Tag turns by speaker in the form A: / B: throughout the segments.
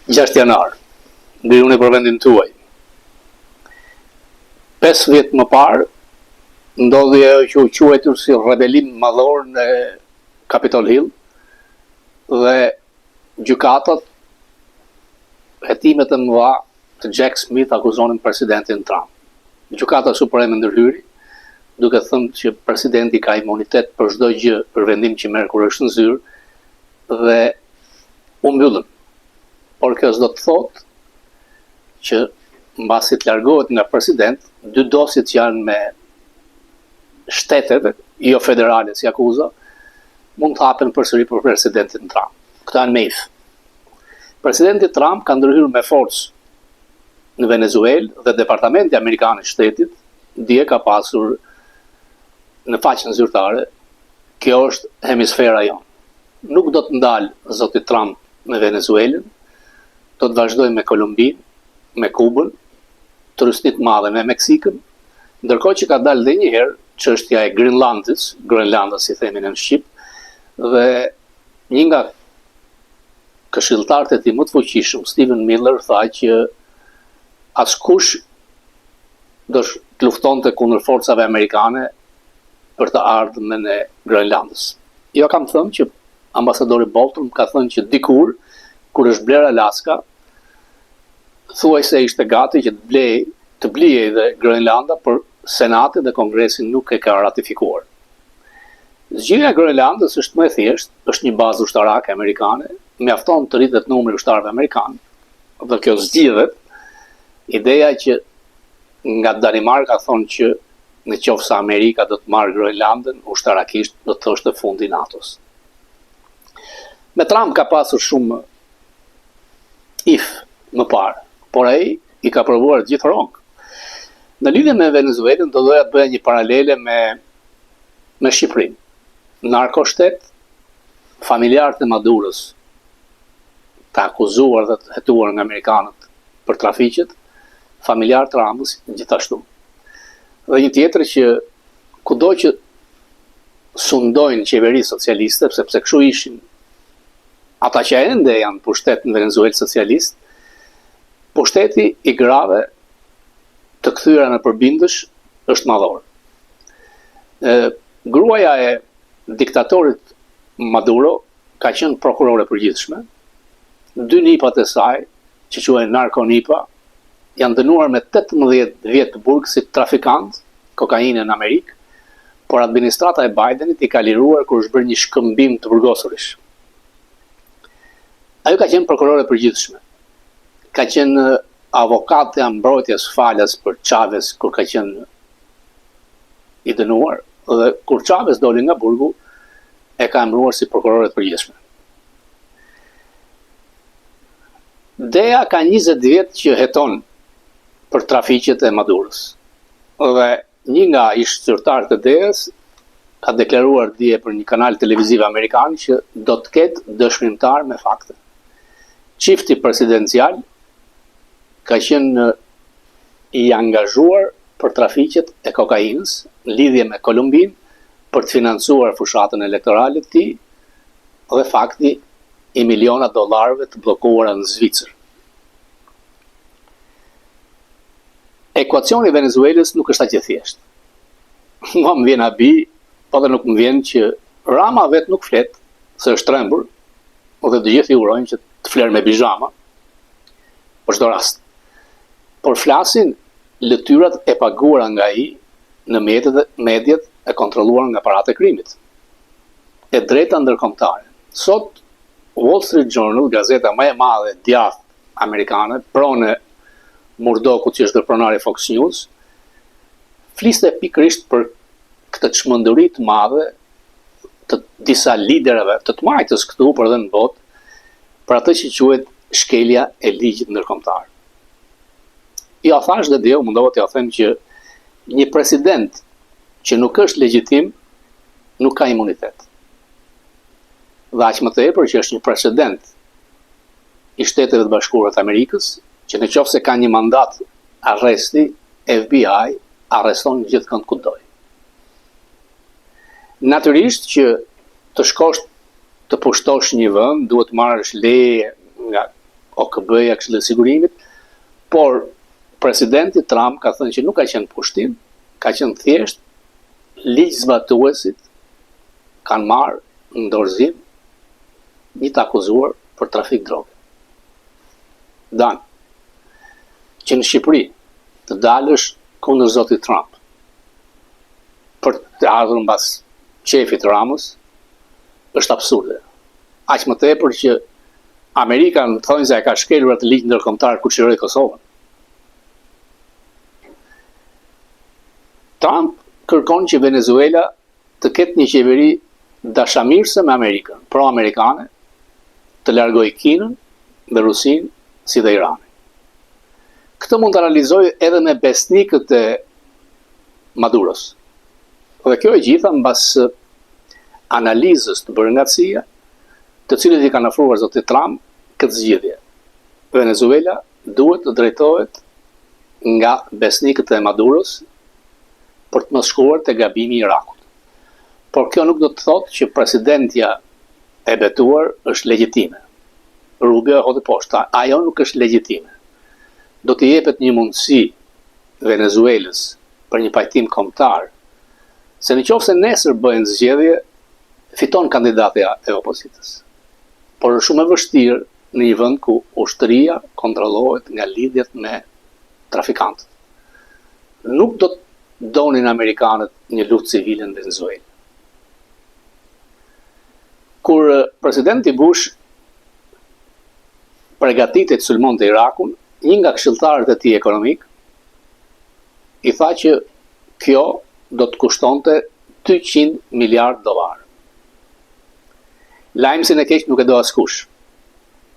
A: 6 janar, ngrihuni për vendin tuaj. 5 vjet më parë ndodhi ajo që u quajtur si rebelim madhor në Capitol Hill dhe gjykatat hetimet e mëdha të Jack Smith akuzonin presidentin Trump. Gjykata Supreme ndërhyri, duke thënë që presidenti ka imunitet për çdo gjë, për vendim që merr kur është në zyrë dhe u mbyllën. Por kjo s'do të thotë që mbasi të largohet nga president, dy dosjet që janë me shtetet, jo federale si akuza, mund të hapen përsëri për presidentin Trump. Këto janë me if. Presidenti Trump ka ndërhyrë me forcë në Venezuelë dhe Departamenti Amerikan i Shtetit dje ka pasur në faqen zyrtare, kjo është hemisfera jonë. Nuk do të ndalë zoti Trump me Venezuelën, do të vazhdojë me Kolumbinë, me Kubën, trysni të madhe me Meksikën, ndërkohë që ka dalë dhe një herë çështja e Greenlandës, Groenlandës si themi në shqip, dhe një nga këshilltarët e tij më të fuqishëm, Stephen Miller, tha që askush do të luftonte kundër forcave amerikane për të ardhmen e Groenlandës. Jo kam thënë që ambasadori Bolton ka thënë që dikur kur është blerë Alaska, thuajse ishte gati që të blej të blihej dhe Groenlanda, por Senati dhe Kongresi nuk e ka ratifikuar. Zgjidhja e Groenlandës është më e thjeshtë, është një bazë ushtarake amerikane, mjafton të rritet numri i ushtarëve amerikanë, dhe kjo zgjidhet. Ideja që nga Danimarka thonë që në qoftë se Amerika do të marrë Groenlandën ushtarakisht, do të thoshte fundi i NATO-s. Me Trump ka pasur shumë if më parë, por ai i ka provuar gjithë wrong. Në lidhje me Venezuelën do doja të bëja një paralele me me Shqipërinë. Narkoshtet, familjarët e Madurës, të akuzuar dhe të hetuar nga amerikanët për trafiqet, familjarët e Ramës gjithashtu. Dhe një tjetër që kudo që sundojnë qeveri socialiste, sepse kështu ishin ata që ende janë pushtet në Venezuelë socialist, pushteti i grave të kthyera në përbindësh është madhor. E, gruaja e diktatorit Maduro ka qenë prokurore e përgjithshme. Dy nipat e saj, që quhen narkonipa, janë dënuar me 18 vjet burg si trafikant kokaine në Amerikë, por administrata e Bidenit i ka liruar kur është bërë një shkëmbim të burgosurish. Ajo ka qenë prokurore e përgjithshme. Ka qenë avokatja mbrojtjes falas për Chavez kur ka qenë i dënuar dhe kur Chavez doli nga burgu e ka emëruar si prokurore të përgjithshme. DEA ka 20 vjet që heton për trafiqet e Madurës. Dhe një nga ish zyrtarët e DEA-s ka deklaruar dje për një kanal televiziv amerikan që do të ketë dëshmimtar me fakte. Çifti presidencial ka qenë i angazhuar për trafiqet e kokainës në lidhje me Kolumbinë për të financuar fushatën elektorale të tij dhe fakti i miliona dollarëve të bllokuara në Zvicër. Ekuacioni i Venezuelës nuk është aq i thjeshtë. Mua më vjen habi, po dhe nuk më vjen që Rama vetë nuk flet, se është trembur, dhe të gjithë i urojnë që të flerë me pizhama, për çdo rast. Por flasin lëtyrat e paguara nga ai në mjetet, mediet e kontrolluar nga paratë e krimit. E drejta ndërkombëtare. Sot Wall Street Journal, gazeta më e madhe e djathtë amerikane, pronë Murdochut që është dhe pronari Fox News, fliste pikërisht për këtë çmenduri të madhe të disa liderëve të të majtës këtu, por edhe në botë, për atë që quhet shkelja e ligjit ndërkombëtar. Ja thash dhe dje u mundova t'ja them që një president që nuk është legjitim nuk ka imunitet. Dhe aq më tepër që është një president i Shteteve të Bashkuara të Amerikës, që në qoftë se ka një mandat arresti, FBI arreston gjithkënd ku dojë. Natyrisht që të shkosh të pushtosh një vend, duhet të marrësh leje nga OKB-ja, Këshilli i Sigurimit, por presidenti Trump ka thënë që nuk ka qenë pushtim, ka qenë thjesht ligjzbatuesit kanë marrë në dorëzim një të akuzuar për trafik droge. Dan, që në Shqipëri të dalësh kundër zotit Trump për të ardhur mbas qejfit të Ramës është absurde. Aq më tepër që Amerika në thonjëza e ka shkelur atë ligj ndërkombëtar kur çliroi Kosovën. Trump kërkon që Venezuela të ketë një qeveri dashamirëse me Amerikën, pro-amerikane, të largojë Kinën dhe Rusinë si dhe Iranin. Këtë mund ta realizojë edhe me besnikët e Maduros. Dhe kjo e gjitha mbas analizës të bërë nga CIA, të cilët i kanë ofruar zotit Trump këtë zgjidhje. Venezuela duhet të drejtohet nga besnikët e Maduros për të mos shkuar te gabimi i Irakut. Por kjo nuk do të thotë që presidentja e betuar është legjitime. Rubio e hodhi poshtë, ajo nuk është legjitime. Do t'i jepet një mundësi Venezuelës për një pajtim kombëtar, se në qoftë se nesër bëhen zgjedhje, fiton kandidatja e opozitës. Por është shumë e vështirë në një vend ku ushtria kontrollohet nga lidhjet me trafikantët. Nuk do të donin amerikanët një luftë civile në Venezuelë. Kur presidenti Bush pregatitej të sulmonte Irakun, një nga këshilltarët e tij ekonomik i tha që kjo do të kushtonte 200 miliard dollarë. Lajmësin e keq nuk e do askush.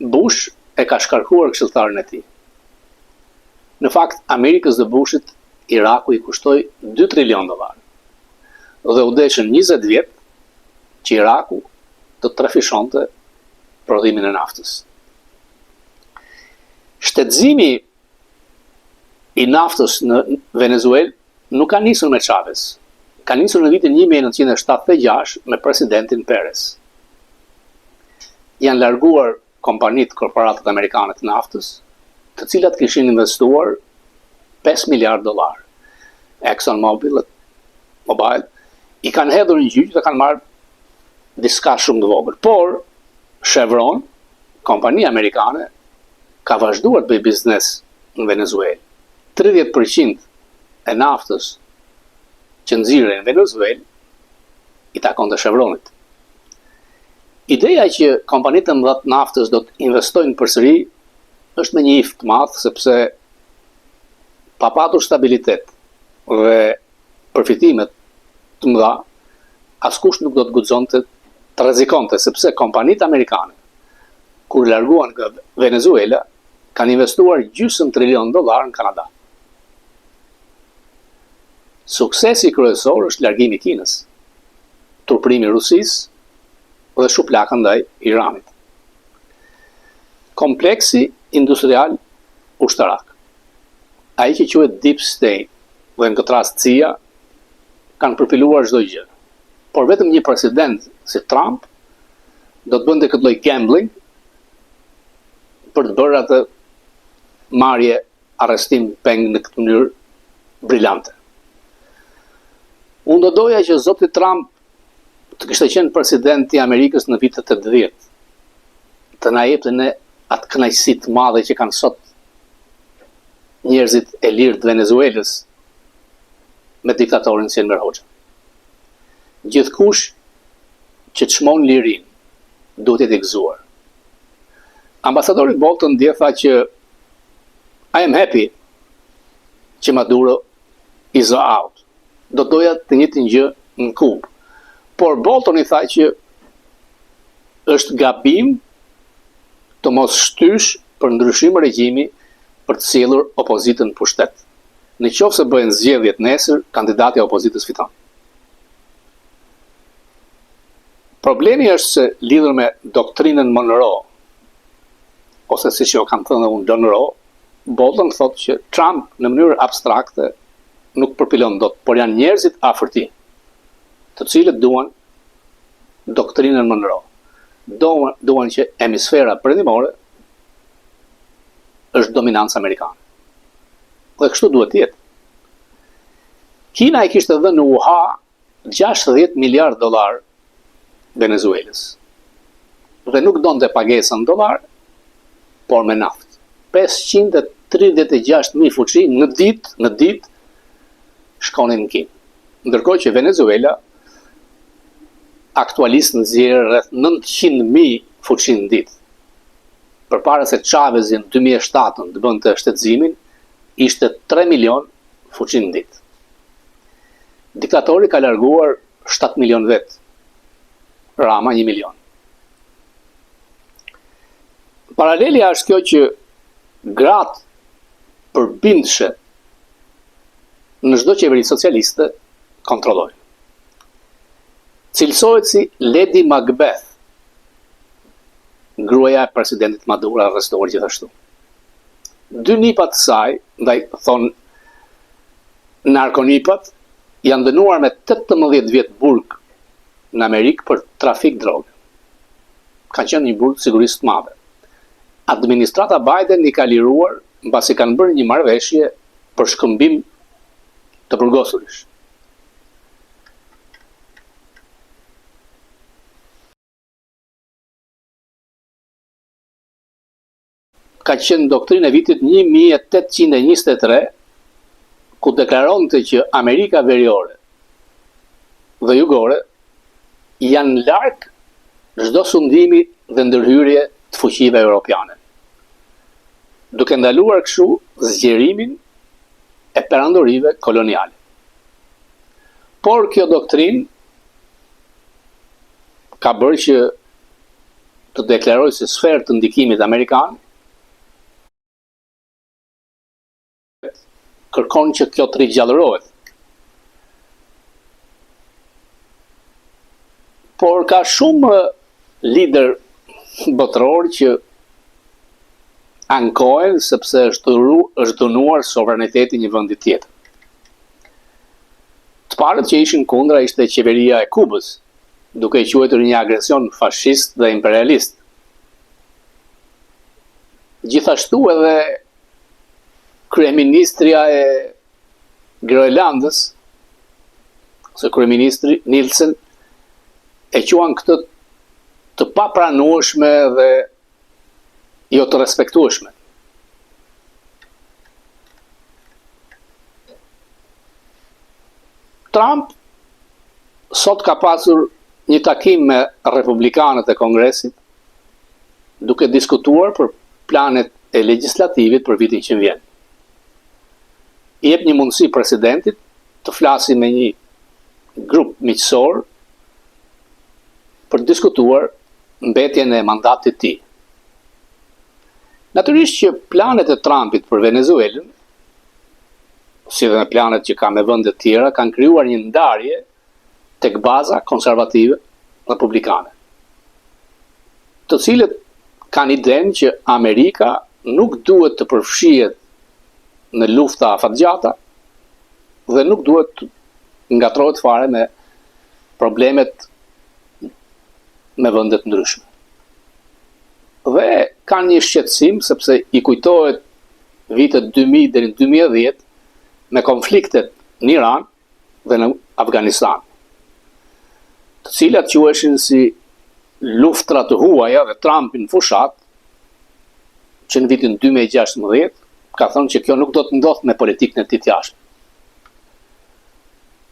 A: Bush e ka shkarkuar këshilltarin e tij. Në fakt, Amerikës dhe Bushit Iraku i kushtoi 2 trilion dollarë. Dhe u deshën 20 vjet që Iraku të trefishonte prodhimin e naftës. Shtetëzimi i naftës në Venezuelë nuk ka nisur me Chavez. Ka nisur në vitin 1976 me presidentin Perez. Janë larguar kompanitë korporatat amerikane të naftës, të cilat kishin investuar 5 miliard dollar. Exxon Mobil, Mobil i kanë hedhur në gjyq dhe kanë marrë diçka shumë të vogël. Por Chevron, kompania amerikane, ka vazhduar të bëjë biznes në Venezuelë. 30% e naftës që nxirrej në Venezuelë i takonte Chevronit. Ideja që kompanitë e mëdha të naftës do të investojnë përsëri është me një if të madh sepse pa patur stabilitet dhe përfitime të mëdha, askush nuk do të guxonte të rrezikonte sepse kompanitë amerikane kur larguan nga Venezuela kanë investuar gjysmë trilion dollar në Kanada. Suksesi kryesor është largimi i Kinës, turpërimi i Rusisë dhe shuplaka ndaj Iranit. Kompleksi industrial ushtarak, ai që quhet Deep State dhe në këtë rast CIA, kanë përpiluar çdo gjë. Por vetëm një president si Trump do të bënte këtë lloj gambling për të bërë atë marrje arrestim peng në këtë mënyrë brilante. Unë do doja që zoti Trump të kishte qenë president i Amerikës në vitet 80, të na jepte ne atë kënaqësi të madhe që kanë sot njerëzit e lirë të Venezuelës me diktatorin si Enver Hoxha. Gjithkush që çmon lirinë duhet të jetë i gëzuar. Ambasadori Bolton dje tha që I am happy që Maduro is out. Do doja të njëjtën gjë në Kubë. Por Bolton i tha që është gabim të mos shtysh për ndryshim regjimi për të sjellur opozitën në pushtet. Në qoftë se bëhen zgjedhjet nesër, kandidati i opozitës fiton. Problemi është se lidhur me doktrinën Monroe, ose siç jo kam thënë dhe unë Donroe, Bolton thotë që Trump në mënyrë abstrakte nuk përpilon dot, por janë njerëzit afër tij, të cilët duan doktrinën Monroe. Duan, duan që hemisfera perëndimore Është dominancë amerikane. Dhe kështu duhet të jetë. Kina i kishte dhënë në hua 60 miliard dollar Venezuelës. Dhe nuk donte pagesën në dollar, por me naftë. 536.000 fuçi në ditë, në ditë shkonin në Kinë. Ndërkohë që Venezuela aktualisht nxjerr rreth 900.000 fuçi në ditë. Përpara se Chavezi në 2007 të bënte shtetëzimin, ishte 3 milion fuçi në ditë. Diktatori ka larguar 7 milion vetë. Rama 1 milion. Paralelja është kjo që gratë përbindëshe në çdo qeveri socialiste kontrollojnë. Cilësohet si Lady Macbeth, gruaja e presidentit Maduro arrestuar gjithashtu. Dy nipa të saj, ndaj thonë narkonipat, janë dënuar me 18 vjet burg në Amerikë për trafik droge. Ka qenë një burg sigurisë të madhe. Administrata Biden i ka liruar mbasi kanë bërë një marrëveshje për shkëmbim të burgosurish. Ka qenë doktrinë e vitit 1823, ku deklaronte që Amerika Veriore dhe Jugore janë larg çdo sundimi dhe ndërhyrje të fuqive europiane, duke ndaluar kështu zgjerimin e perandorive koloniale. Por kjo doktrinë ka bërë që të deklarojë si sferë të ndikimit amerikan, kërkon që kjo të rigjallërohet. Por ka shumë lider botëror që ankohen sepse është dhuru, është dhunuar sovraniteti i një vendi tjetër. Të parët që ishin kundra ishte qeveria e Kubës, duke e quajtur një agresion fashist dhe imperialist. Gjithashtu edhe kryeministrja e Groenlandës, ose kryeministri Nielsen, e quan këtë të papranueshme dhe jo të respektueshme. Trump sot ka pasur një takim me republikanët e Kongresit, duke diskutuar për planet e legjislativit për vitin që vjen. I jep një mundësi presidentit të flasi me një grup miqësor për të diskutuar mbetjen e mandatit të tij. Natyrisht që planet e Trumpit për Venezuelën, si dhe me planet që ka me vende të tjera, kanë krijuar një ndarje tek baza konservative republikane, të cilët kanë idenë që Amerika nuk duhet të përfshihet në lufta afatgjata dhe nuk duhet të ngatërrohet fare me problemet me vende të ndryshme. Dhe kanë një shqetësim sepse i kujtohet vitet 2000 deri në 2010 me konfliktet në Iran dhe në Afganistan, të cilat quheshin si luftra të huaja dhe Trumpi në fushatë që në vitin 2016 ka thënë që kjo nuk do të ndodhë me politikën e tij të jashtme.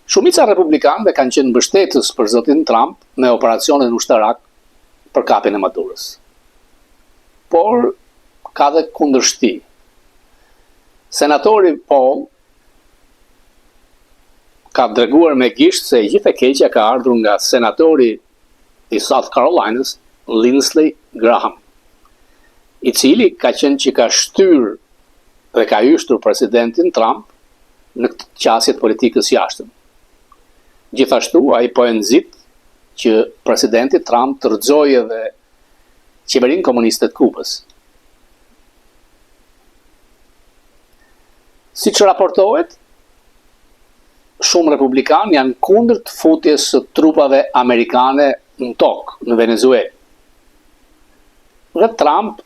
A: Shumica e republikanëve kanë qenë mbështetës për zotin Trump me operacionin ushtarak për kapjen e Madurës. Por ka dhe kundërshti. Senatori Paul ka treguar me gisht se e gjithë e keqja ka ardhur nga senatori i South Carolinës, Lindsey Graham, i cili ka qenë që ka shtyrë dhe ka yshtur presidentin Trump në këtë qasje të politikës jashtëm. Gjithashtu, ai po e nxit që presidenti Trump të rrëzojë edhe qeverinë komuniste të Kubës. Siç raportohet, shumë republikanë janë kundër të futjes së trupave amerikane në tokë, në Venezuelë. Dhe Trump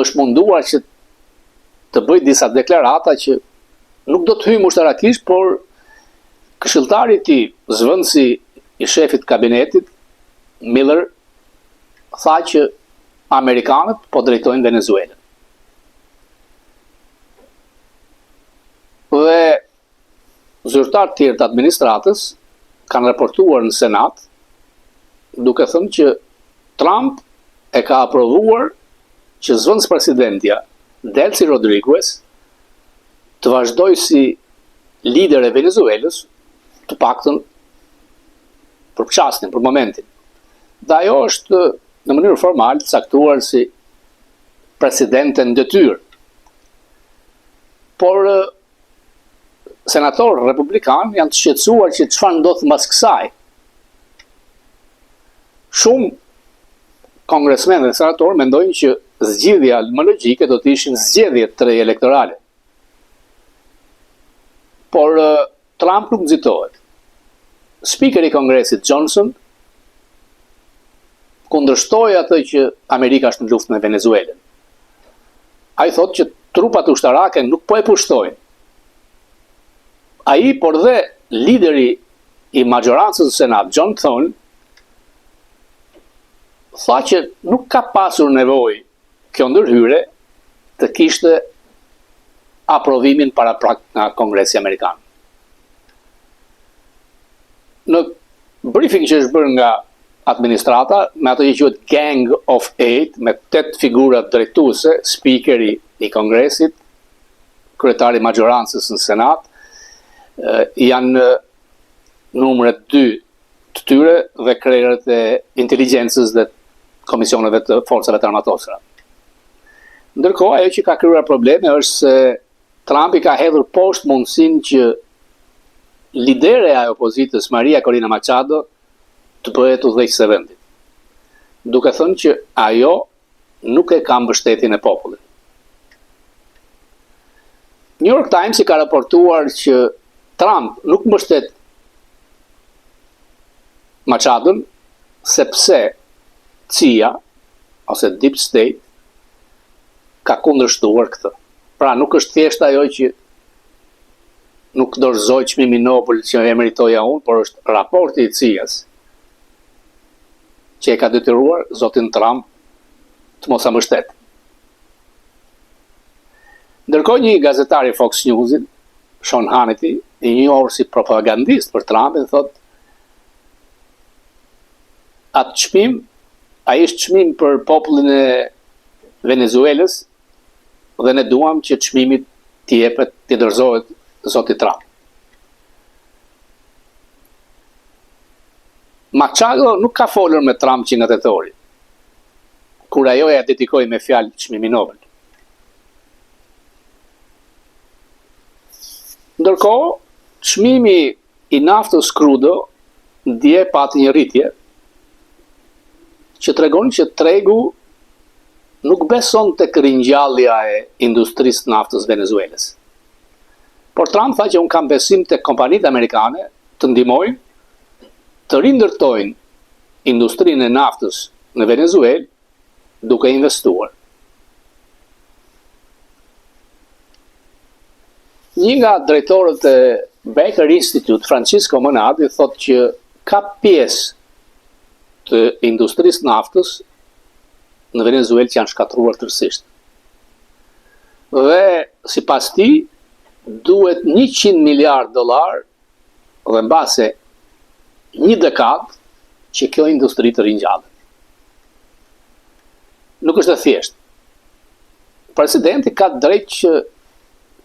A: është munduar që të bëjë disa deklarata që nuk do të hyjmë ushtarakisht, por këshilltari i tij, zëvendësi i shefit të kabinetit, Miller, tha që amerikanët po drejtojnë Venezuelën. Dhe zyrtarë të tjerë të administratës kanë raportuar në Senat duke thënë që Trump e ka aprovuar që zëvendëspresidentja Delcy Rodriguez të vazhdojë si lider e Venezuelës, të paktën për çastin, për momentin. Dhe ajo është në mënyrë formale caktuar si presidente në detyrë. Por senatorë republikanë janë të shqetësuar që çfarë ndodh mbas kësaj. Shumë kongresmenë dhe senatorë mendojnë që zgjidhja më logjike do të ishin zgjedhje të reja elektorale. Por Trump nuk nxitohet. Spikeri i Kongresit Johnson kundërshtoi atë që Amerika është në luftë me Venezuelën. Ai thotë që trupat ushtarake nuk po e pushtojnë. Ai, por dhe lideri i maxhorancës në Senat, John Thune, tha që nuk ka pasur nevojë kjo ndërhyrje të kishte aprovimin paraprak nga Kongresi Amerikan. Në briefing që është bërë nga administrata, me ato që quhet Gang of Eight, me tetë figura drejtuese, spikeri i Kongresit, kryetari i maxhorancës në Senat, janë numrat 2 të tyre dhe krerët e inteligjencës dhe komisioneve të forcave të armatosura. Ndërkohë, ajo që ka krijuar probleme është se Trumpi ka hedhur poshtë mundësinë që liderja e opozitës Maria Corina Machado të bëhet udhëheqëse e vendit, duke thënë që ajo nuk e ka mbështetjen e popullit. New York Times i ka raportuar që Trump nuk mbështet Machadon sepse CIA ose Deep State ka kundërshtuar këtë. Pra nuk është thjesht ajo që nuk dorëzoi çmimin Nobel që e meritoja unë, por është raporti i CIA-s që e ka detyruar zotin Trump të mos e mbështet. Ndërkohë një gazetar i Fox News-it, Sean Hannity, i njohur si propagandist për Trumpin, thotë atë çmim, ai është çmim për popullin e Venezuelës dhe ne duam që çmimi t'i jepet, t'i dorëzohet zotit Trump. Machado nuk ka folur me Trump që nga tetori, kur ajo ia dedikoi me fjalë çmimin Nobel. Ndërkohë, çmimi i naftës krudo dje pati një rritje që tregon që tregu nuk beson tek ringjallja e industrisë naftës Venezuelës. Por Trump tha që unë kam besim tek kompanitë amerikane të ndihmojnë të rindërtojnë industrinë e naftës në Venezuelë duke investuar. Një nga drejtorët e Baker Institute, Francisco Monadi, thotë që ka pjesë të industrisë naftës në Venezuelë që janë shkatërruar tërësisht. Dhe sipas tij duhet 100 miliard dollar dhe mbase një dekadë që kjo industri të ringjallet. Nuk është e thjeshtë. Presidenti ka drejt që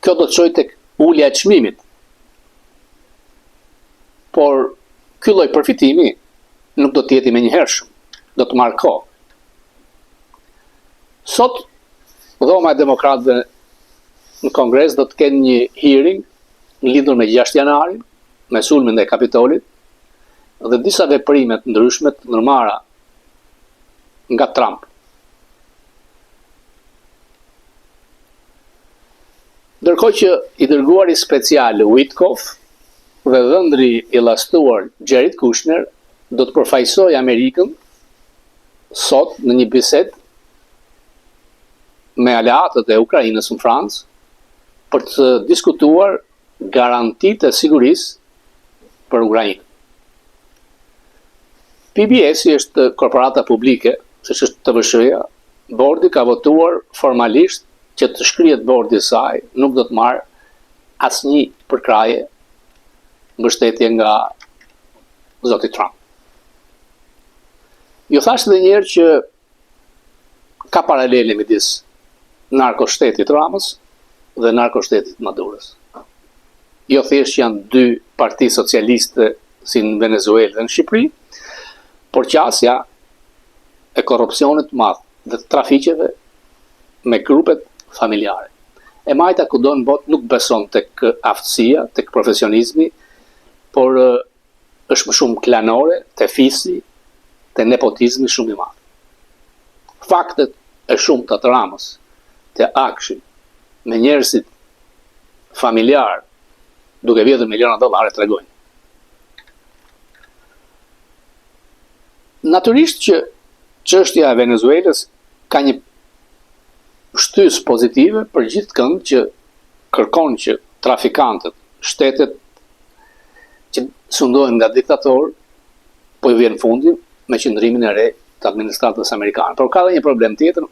A: kjo do të çojë tek ulja e çmimit. Por ky lloj përfitimi nuk do të jetë i menjëhershëm, do të marrë kohë. Sot Dhoma e Demokratëve në Kongres do të kenë një hearing lidhur me 6 janarin, me sulmin ndaj Kapitolit dhe disa veprime të ndryshme të ndërmarra nga Trump. Ndërkohë që i dërguari special Witkoff dhe dhëndri i llastuar Jared Kushner do të përfaqësojë Amerikën sot në një bisedë me aleatët e Ukrainës në Francë. Për të diskutuar garantitë e sigurisë për Ukrainën. PBS-i është korporata publike, siç është TVSH-ja, bordi ka votuar formalisht që të shkrihet bordi i saj, nuk do të marrë asnjë përkrahje mbështetje nga zoti Trump. Ju thashë edhe njëherë që ka paralele midis narkoshtetit Ramës dhe narkoshtetit Madurës. Jo thjesht që janë dy parti socialiste si në Venezuelë dhe në Shqipëri, por qasja e korrupsionit të madh dhe të trafiqeve me grupet familjare. E majta kudo në botë nuk beson tek aftësia, tek profesionizmi, por është më shumë klanore, te fisi, te nepotizmi shumë i madh. Faktet e shumta të Ramës, te AKSHI, me njerëzit familjarë duke vjedhur miliona dollarë tregojnë. Natyrisht që çështja e Venezuelës ka një shtysë pozitive për gjithkënd që kërkon që trafikantët, shtetet që sundohen nga diktatorë, po ju vjen fundi me qëndrimin e re të administratës amerikane. Por ka dhe një problem tjetër.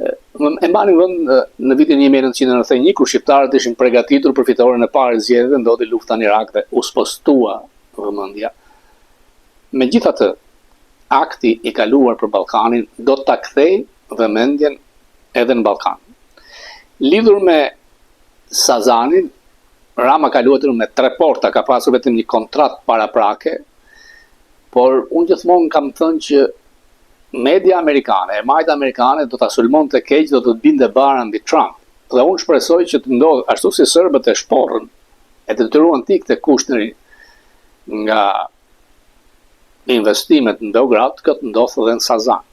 A: E mbani mend në vitin 1991 kur shqiptarët ishin përgatitur për fitoren e parë të zgjedhjeve, ndodhi lufta në Irak dhe u spostua vëmendja. Megjithatë, akti i kaluar për Ballkanin do ta kthejë vëmendjen edhe në Ballkan. Lidhur me Sazanin, Rama ka luajtur me tre porta, ka pasur vetëm një kontratë paraprake, por unë gjithmonë kam thënë që media amerikane, e majta amerikane do ta sulmonte keq, do të binte barra mbi Trump. Dhe unë shpresoj që të ndodhë ashtu si serbët e shporrën, e detyruan të ikte Kushneri nga investimet në Beograd, kjo të ndodhë dhe në Sazan.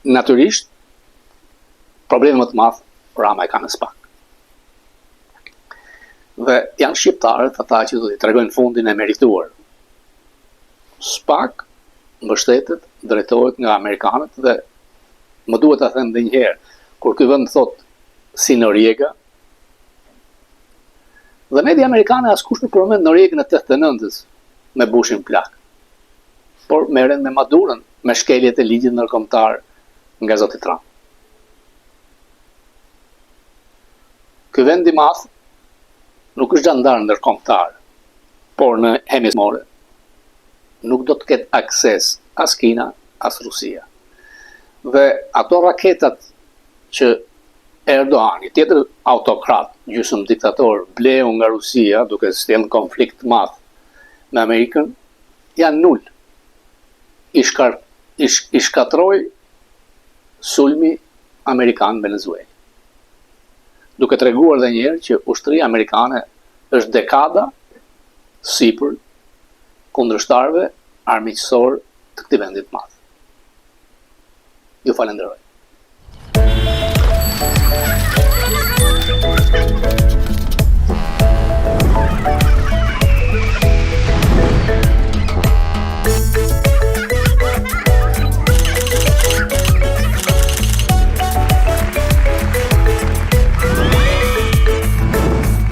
A: Natyrisht, problemin më të madh Rama e ka në SPAK. Dhe janë shqiptarët ata që do t'i tregojnë fundin e merituar. SPAK mbështetet, drejtohet nga amerikanët dhe më duhet ta them edhe një herë, kur ky vend thotë si Noriega, dhe media amerikane askush nuk përmend Noriegën e 89-ës me Bushin plak, por merren me Madurën, me shkeljet e ligjit ndërkombëtar nga zoti Trump. Ky vend i madh nuk është xhandar ndërkombëtar, por në hemisferë nuk do të ketë akses as Kina, as Rusia. Dhe ato raketat që Erdogani, tjetër autokrat, gjysmë diktator, bleu nga Rusia duke sjellë konflikt të madh me Amerikën, janë nul. I, shkar, i, i shkatërroi sulmi amerikan në Venezuelë. Duke treguar dhe njëherë që ushtria amerikane është dekada sipër kundërshtarëve armiqësorë të këtij vendi të madh. Ju falenderoj.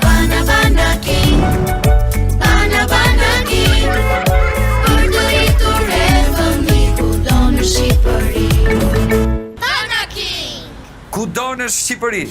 B: Bana bana king, bana bana king, për të rritur e fëmijë kudo në Shqipëri. Bana king.
C: Kudo në Shqipëri.